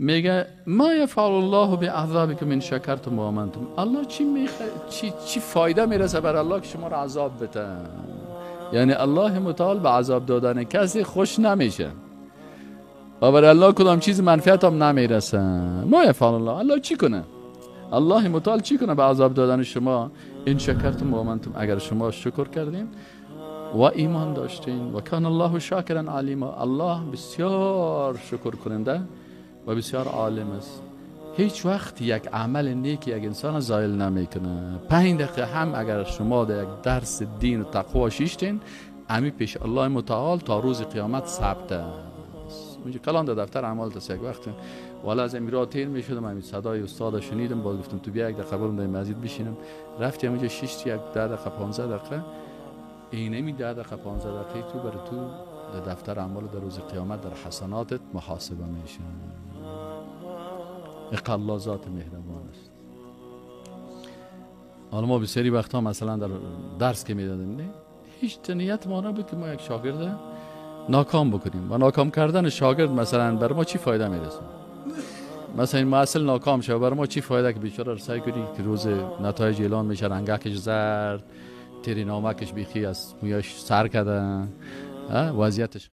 میگه ما یفعل الله بعذابکم ان شکرتم و آمنتم. الله چی فایده میرسه بر الله که شما را عذاب بده؟ یعنی الله متعال به عذاب دادن کسی خوش نمیشه و بر الله کدام چیز منفعت هم نمیرسه. ما یفعل الله، الله چی کنه؟ الله متعال چی کنه به عذاب دادن شما؟ ان شکرتم و آمنتم، اگر شما شکر کردین و ایمان داشتین. و کان الله شاکرا علیما، الله بسیار شکر کننده و بسیار عالم است. هیچ وقت یک عمل نیک یک انسان زایل نمیکنه. 5 دقیقه هم اگر شما در یک درس دین و تقوا شیشتین، امی پیش الله متعال تا روز قیامت ثبت است. اونجا کلان در دفتر اعمال تست. یک وقت والا از امیرا تیر میشدم، همین صدای استاد شنیدم، باز گفتم تو بیا یک دقیقه برم در مسجد بشینم. رفتیم اونجا شیشت یک 10 دقیقه 15 دقیقه، اینمی 10 دقیقه 15 دقیقه تو برای تو در دفتر اعمال در روز قیامت در حسناتت محاسبه میشه. الله ذات مهربان است. حالا ما بسیاری وقتها مثلا در درس که میدادیم، نه هیچ نیت ما نبود که ما یک شاگرد ناکام بکنیم و ناکام کردن شاگرد مثلا بر ما چی فایده میرسه؟ مثلا این محصل ناکام شد، بر ما چی فایده که بیچاره رو سعی کنی که روز نتایج اعلان میشه رنگکش زرد، تری نامکش بیخی از مویاش سر کرده، وضعیتش